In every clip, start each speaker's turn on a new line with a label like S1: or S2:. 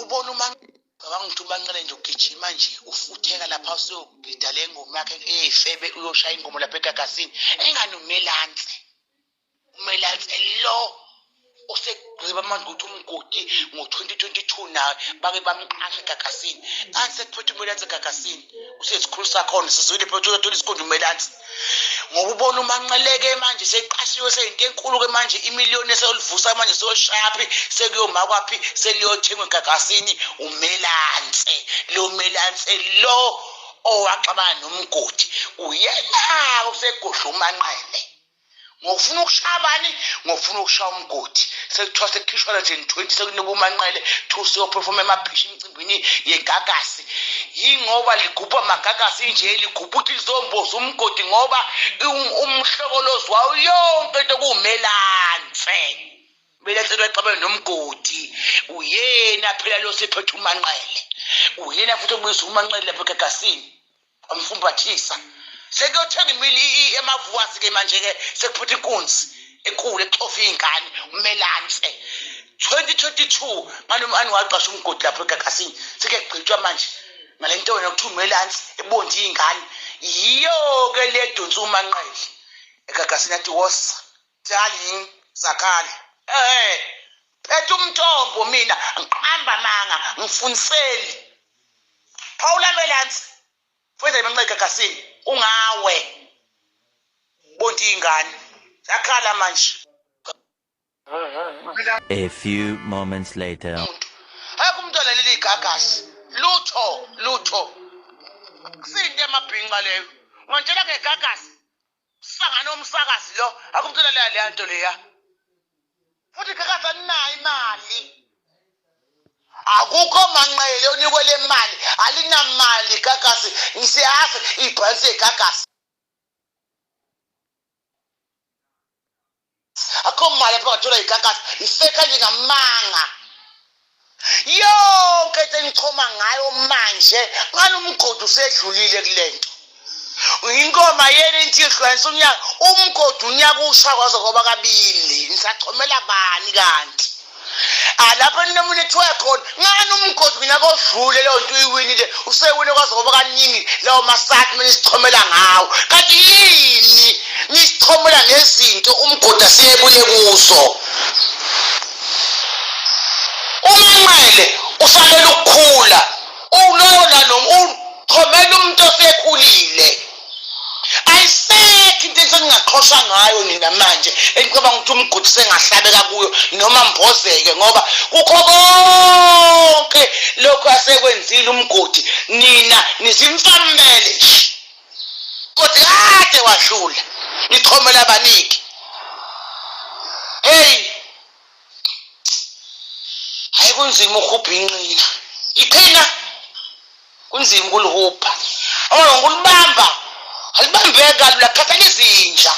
S1: Ngokubona uma cabanga ukuthi umanqele nje ugijima nje ufutheka lapha usuyogida le ngoma yakhe eyifebe, uyoshaya ingoma lapha egagasini engani umelansi, umelansi lo osegqiba manje ukuthi umgodi ngo-2022 naye bake bamqasha egagasini. Kanti sekuphethe umelansi egagasini, usesikhulu sakhona sizwile phela uthola isikhundla umelansi. Ngoba ubona umanqeleke manje seqashiwe, seyinto enkulu-ke manje, imiliyoni eseyolivusa manje seyoshayaphi, sekuyomakwaphi, seliyothengwa egagasini. Umelanse lo, melanse lo owaxabana nomgodi, uyena-ke usegodla umanqele ngofuna ukushaya bani, ngofuna ukushaya umgodi. Sekuthiwa sekukhishwa 120, sekunuka umanqele, kuthiwa useyophefoma emabhishi emicimbini yegagasi. Yingoba ligubha amagagasi nje, ligubha ukuthi lizomboza umgodi, ngoba umhlokolozi wawo yonke into kuwumelanse. Melanse lwaxabene nomgodi, uyena phela lo sephethe umanqele, uyena futhi obuyisa umanqele lapha egagasini, wamfumbathisa. Sekuyothenga imili emavuwasi-ke manje-ke, sekuphutha inkunzi enkulu exova iy'ngane umelanse. 2022 ngani ani waqasha umgodi lapho egagasini, sekuyagqitshwa manje ngale nto wena kuthiwa umelansi ebonde iy'ngane. Yiyo-ke le donsa umanqele egagasini, athi wosa darling zakhala. Ehe, phethe umthombo, mina ngiqamba amanga ngifuniseli. Phawula melansi futhi imanqe egagasini, ungawe bonke iy'ngane zakhala manje.
S2: A few moments later.
S1: Umuntu akho umuntu olalela igagasi, lutho lutho, kusinto emabhinqa leyo. Ungantshela ngegagasi sangane umsakazi lo, akho umuntu olalela leya nto leya. Futhi igagasi alinayo imali, akukho manqele onikwe le mali, alinamali igagasi. Ngisiyazi ibhansi yegagasi, akho mali lapho ngathola igagasi, ifekha nje ngamanga yonke into enichoma ngayo manje. Ngani umgodi usedlulile kule nto, ingoma yeni into ihlukanisa unyaka, umgodi unyaka usha kwaze kwaba kabili. Nisachomela bani kanti alapho eninomunethiwe khona? Ngani umgodi kunyaka odlule leyo nto uyiwinile, usewine kwaze kwaba kaningi lawo masakhi menisichomela ngawo. Kanti yini nisichomela ngezinto umgodi asiyebuye kuzo? Umanqele ufanele ukukhula, ulona noma uchomela umuntu osekhulile. Ayisekho into esengingaqhosha ngayo nina manje enicabanga ukuthi umgodi sengahlabeka kuyo noma mbozeke, ngoba kukho konke lokhu asekwenzile umgodi, nina nizimfamele nje. Kodwa kade wadlula, nichomela abaniki. Hey, hayi, kunzima ukuhubha inqina, iqhina kunzima ukulihubha, uma ngokulibamba alibambeki kalula, khathala izinja.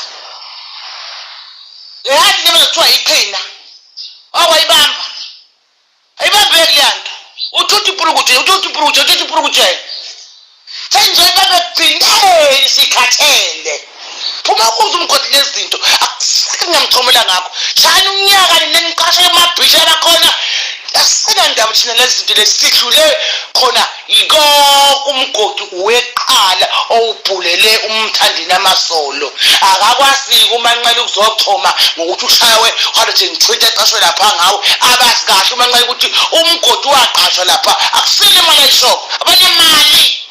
S1: Leyathi noma kuthiwa iqhina wakwayibamba, ayibambeki leya nto. Uthutha ipulukuthe, uthutha ipulukuthe, uthutha ipulukuthe, sengizoyibamba ekugcineni, sikhathele. Phuma kuzo umgodi lezi zinto, akusekho ngingamchomela ngakho. Shayani unyaka nina niqashe emabhishi abakhona, asinandaba thina lezi zinto lezi, sidlule khona. Yikonke umgodi weqala owubhulele umthandini amasolo, akakwasiki umanqele ukuzochoma ngokuthi ushawe 120 aqashwe lapha ngawe. Abazi kahle umanqele ukuthi umgodi waqashwa lapha, akusile imali ayishoko, abanemali.